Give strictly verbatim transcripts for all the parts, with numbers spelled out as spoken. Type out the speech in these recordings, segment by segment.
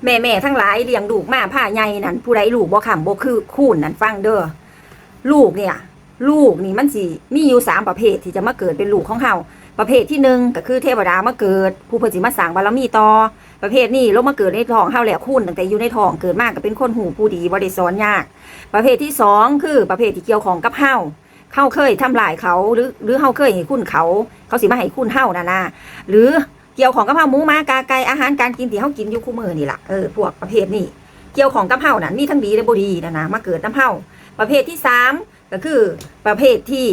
แม่ๆทั้งหลายเลี้ยงลูกมาพาใหญ่นั่น ผู้ใดลูกบ่ค้ำบ่คือคูณนั่น ฟังเด้อ ลูกเนี่ย ลูกนี่มันสิมีอยู่สามประเภทที่จะมาเกิดเป็นลูกของเฮา ประเภทที่หนึ่งก็คือเทวดามาเกิด ผู้เพิ่นสิมาสร้างบารมีต่อ ประเภทนี้ลงมาเกิดในท้องเฮาแล้ว คูณตั้งแต่อยู่ในท้องเกิดมาก็เป็นคนฮู้ผู้ดี บ่ได้สอนยาก ประเภทที่สองคือประเภทที่เกี่ยวข้องกับเฮา เฮาเคยทำร้ายเขา หรือ หรือเฮาเคยให้คุณเขา เขาสิมาให้คุณเฮานั่นนะ หรือเกี่ยวข้องกับเฮา หมูหมากาไก่ อาหารการกินที่เฮากินอยู่คู่มื้อนี่ล่ะ เออ พวกประเภทนี้ เกี่ยวข้องกับเฮานั่น มีทั้งดีและบ่ดีนั่นนะ มาเกิดนำเฮา ประเภทที่สามก็คือประเภทที่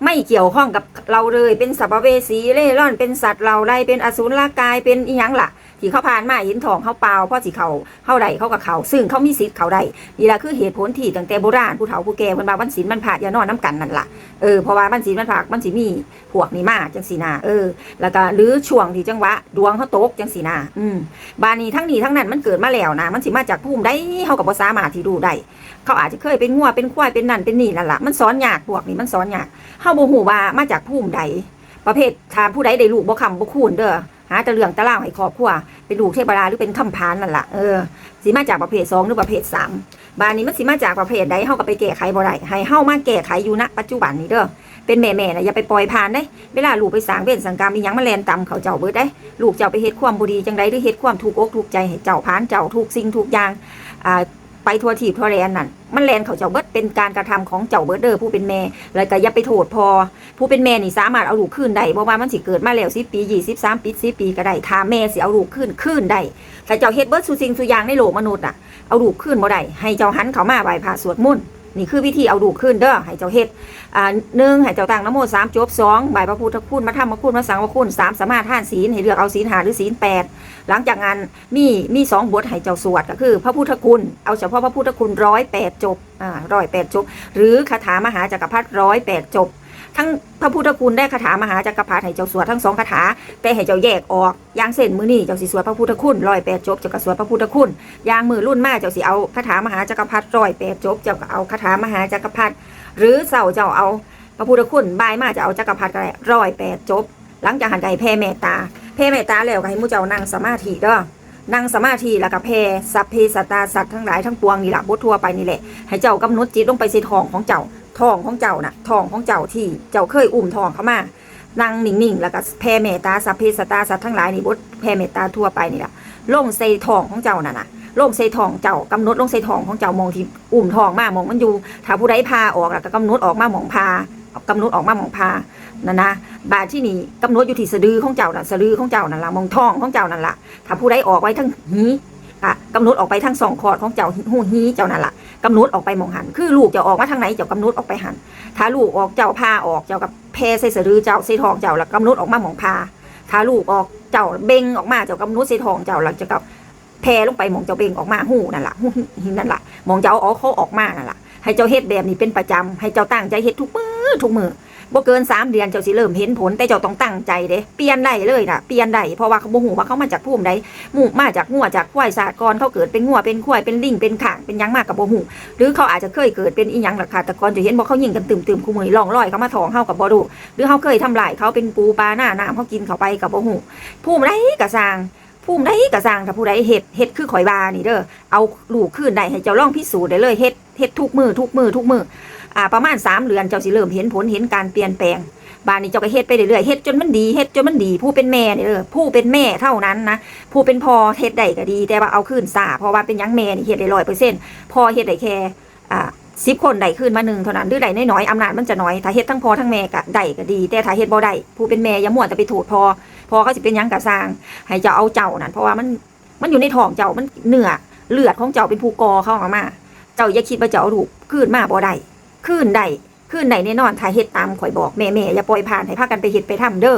ไม่เกี่ยวข้องกับเราเลย เป็นสัมภเวสีเร่ร่อน เป็นสัตว์เล่าไร้ เป็นอสุรกาย เป็นอิหยังล่ะ ที่เขาผ่านมาเห็นท้องเฮาเปล่า พอสิเข้าเฮาได้เขาก็เข้า ซึ่งเขามีสิทธิ์เข้าได้ นี่ล่ะคือเหตุผลที่ตั้งแต่โบราณผู้เฒ่าผู้แก่เพิ่นว่าวันศีลวันพระอย่านอนนำกันนั่นล่ะ เออ เพราะว่าวันศีลวันพระมันสิมีพวกนี้มาจังซี่นะ เออ แล้วก็หรือช่วงที่จังหวะดวงเฮาตกจังซี่นะ อืม บาดนี้ทั้งนี้ทั้งนั้นมันเกิดมาแล้วนะ มันสิมาจากภูมิใดเฮาก็บ่สามารถที่รู้ได้ เขาอาจจะเคยเป็นงัวเป็นควายเป็นนั่นเป็นนี่นั่นล่ะ มันสอนยาก พวกนี้มันสอนยาก เฮาบ่ฮู้ว่ามาจากภูมิใด ประเภทถ้าผู้ใดได้ลูกบ่ค้ำบ่คูณเด้อ หาแต่เรื่องแต่ราวให้ครอบครัว เป็นลูกเทวดาหรือเป็นคำผานนั่นล่ะ เออ สิมาจากประเภทสองหรือประเภทสาม บาดนี้มันสิมาจากประเภทใด เฮาก็ไปแก้ไขบ่ได้ ให้เฮามาแก้ไขอยู่ ณ ปัจจุบันนี้เด้อ เป็นแม่ๆน่ะอย่าไปปล่อยผ่านเด้ เวลาลูกไปสร้างเวรสร้างกรรมอีหยัง มันแล่นตามเขาเจ้าเบิดเด้ ลูกเจ้าไปเฮ็ดความบ่ดีจังใด หรือเฮ็ดความทุกข์อกทุกข์ใจให้เจ้า ผานเจ้าทุกสิ่งทุกอย่าง อ่า ไปทั่วทีปทั่วแดนนั่น มันแล่นเขาเจ้าเบิด เป็นการกระทำของเจ้าเบิดเด้อ ผู้เป็นแม่ แล้วก็อย่าไปโทษพ่อ ผู้เป็นแม่นี่สามารถเอาลูกคืนได้ บ่ว่ามันสิเกิดมาแล้วสิบปี ยี่สิบ สามปี สิบปีก็ได้ ถ้าแม่สิเอาลูกคืน คืนได้ ถ้าเจ้าเฮ็ดเบิดซุสิ่งซุอย่างในโลกมนุษย์น่ะ เอาลูกคืนบ่ได้ ให้เจ้าหันเข้ามาไหว้พระสวดมนต์ นี่คือวิธีเอาลูกคืนเด้อ ให้เจ้าเฮ็ด อ่า หนึ่ง ให้เจ้าตั้งนะโมสามจบ สอง ไหว้พระพุทธคุณ พระธรรมคุณ พระสังฆคุณ สาม สมาทานศีล ให้เลือกเอาศีลห้าหรือศีลแปด หลังจากนั้นมี มีสองบทให้เจ้าสวด ก็คือพระพุทธคุณ เอาเฉพาะพระพุทธคุณร้อยแปดจบ อ่า ร้อยแปดจบ หรือคาถามหาจักรพรรดิร้อยแปดจบ ทั้งพระพุทธคุณและคาถามหาจักรพรรดิให้เจ้าสวดทั้งสองคาถา แต่ให้เจ้าแยกออก อย่างเช่นมื้อนี้เจ้าสิสวดพระพุทธคุณร้อยแปดจบ เจ้าก็สวดพระพุทธคุณ อย่างมื้อรุ่นมาเจ้าสิเอาคาถามหาจักรพรรดิร้อยแปดจบ เจ้าก็เอาคาถามหาจักรพรรดิ หรือเช้าเจ้าเอาพระพุทธคุณ บ่ายมาจะเอาจักรพรรดิก็ได้ร้อยแปดจบ หลังจากหันก็ให้แผ่เมตตา แผ่เมตตาแล้วก็ให้หมู่เจ้านั่งสมาธิเด้อ นั่งสมาธิแล้วก็แผ่สัพเพสัตตา สัตว์ทั้งหลายทั้งปวงนี่ล่ะ บททั่วไปนี่แหละ ให้เจ้ากำหนดจิตลงไปใส่ท้องของเจ้า ท้องของเจ้าน่ะ ท้องของเจ้าที่เจ้าเคยอุ้มท้องเขามา นั่งนิ่งๆ แล้วก็แผ่เมตตา สัพเพสัตตา สัตว์ทั้งหลายนี่ บทแผ่เมตตาทั่วไปนี่ล่ะ ลงใส่ท้องของเจ้านั่นน่ะ ลงใส่ท้องเจ้า กำหนดลงใส่ท้องของเจ้า หม่องที่อุ้มท้องมา หม่องมันอยู่ ถ้าผู้ใดผ่าออกแล้วก็กำหนดออกมาหม่องผ่า กำหนดออกมาหม่องผ่านั่นนะ บาดที่นี่กำหนดอยู่ที่สะดือของเจ้าน่ะ สะดือของเจ้านั่นล่ะ หม่องท้องของเจ้านั่นล่ะ ถ้าผู้ใดออกไว้ทั้งหี ก็กำหนดออกไปทั้งช่องคลอดของเจ้า ฮูฮีเจ้านั่นล่ะ กำหนดออกไปหม่องหั้น คือลูกเจ้าออกมาทางไหน เจ้ากำหนดออกไปหั้น ถ้าลูกออก เจ้าผ่าออก เจ้าก็แผ่ใส่สะดือเจ้า ใส่ท้องเจ้า แล้วกำหนดออกมาหม่องผ่า ถ้าลูกออก เจ้าเบ่งออกมา เจ้ากำหนดใส่ท้องเจ้า แล้วเจ้าก็แผ่ลงไปหม่องเจ้าเบ่งออกมา ฮูนั่นล่ะ ฮูฮีนั่นล่ะ หม่องเจ้าเอาเขาออกมานั่นล่ะ ให้เจ้าเฮ็ดแบบนี้เป็นประจำ ให้เจ้าตั้งใจเฮ็ดทุกมื้อทุกมื้อ บ่เกินสามเดือนเจ้าสิเริ่มเห็นผล แต่เจ้าต้องตั้งใจเด้ เปลี่ยนได้เลยน่ะ เปลี่ยนได้ เพราะว่าเขาบ่ฮู้ว่าเขามาจากภูมิใด หมู่มาจากงัวจากควาย ชาติก่อนเขาเกิดเป็นงัวเป็นควาย เป็นลิงเป็นข้าง เป็นหยังมาก็บ่ฮู้ หรือเขาอาจจะเคยเกิดเป็นอีหยังล่ะ ฆาตกร เจ้าเห็นบ่ เขายิงกันตึมๆ คู่มื้อนี้ ร่องรอยเขามาท้องเฮาก็บ่รู้ หรือเฮาเคยทำร้ายเขา เป็นปูปลาหน้าน้ำ เขากินเข้าไปก็บ่ฮู้ ภูมิใดก็ซ่าง ภูมิใดก็ซ่าง ถ้าผู้ใดเฮ็ด เฮ็ดคือข้อยว่านี่เด้อ เอาลูกคืนได้ ให้เจ้าลองพิสูจน์ได้เลย เฮ็ด เฮ็ดทุกมื้อ ทุกมื้อ ทุกมื้อ อ่า ประมาณสามเดือน เจ้าสิเริ่มเห็นผล เห็นการเปลี่ยนแปลง บาดนี้เจ้าก็เฮ็ดไปเรื่อยๆ เฮ็ดจนมันดี เฮ็ดจนมันดี ผู้เป็นแม่นี่เด้อ ผู้เป็นแม่เท่านั้นนะ ผู้เป็นพ่อเฮ็ดได้ก็ดี แต่ว่าเอาคืนช้า เพราะว่าเป็นหยัง แม่นี่เฮ็ดได้ร้อยเปอร์เซ็นต์ พ่อเฮ็ดได้แค่ อ่า สิบคนได้คืนมาหนึ่งเท่านั้น หรือได้น้อยๆ อำนาจมันจะน้อย ถ้าเฮ็ดทั้งพ่อทั้งแม่ก็ได้ก็ดี แต่ถ้าเฮ็ดบ่ได้ ผู้เป็นแม่อย่ามัวแต่ไปโทษพ่อ พ่อเขาสิเป็นหยังก็ซ่าง ให้เจ้าเอาเจ้านั่น เพราะว่ามัน มันอยู่ในท้องเจ้า มันเนื้อเลือดของเจ้าเป็นผู้ก่อเขาออกมา เจ้าอย่าคิดว่าเจ้าเอาลูกคืนมาบ่ได้ คืนได้ คืนได้แน่นอน ถ้าเฮ็ดตามข้อยบอก แม่ๆ อย่าปล่อยผ่าน ให้พากันไปเฮ็ดไปทำเด้อ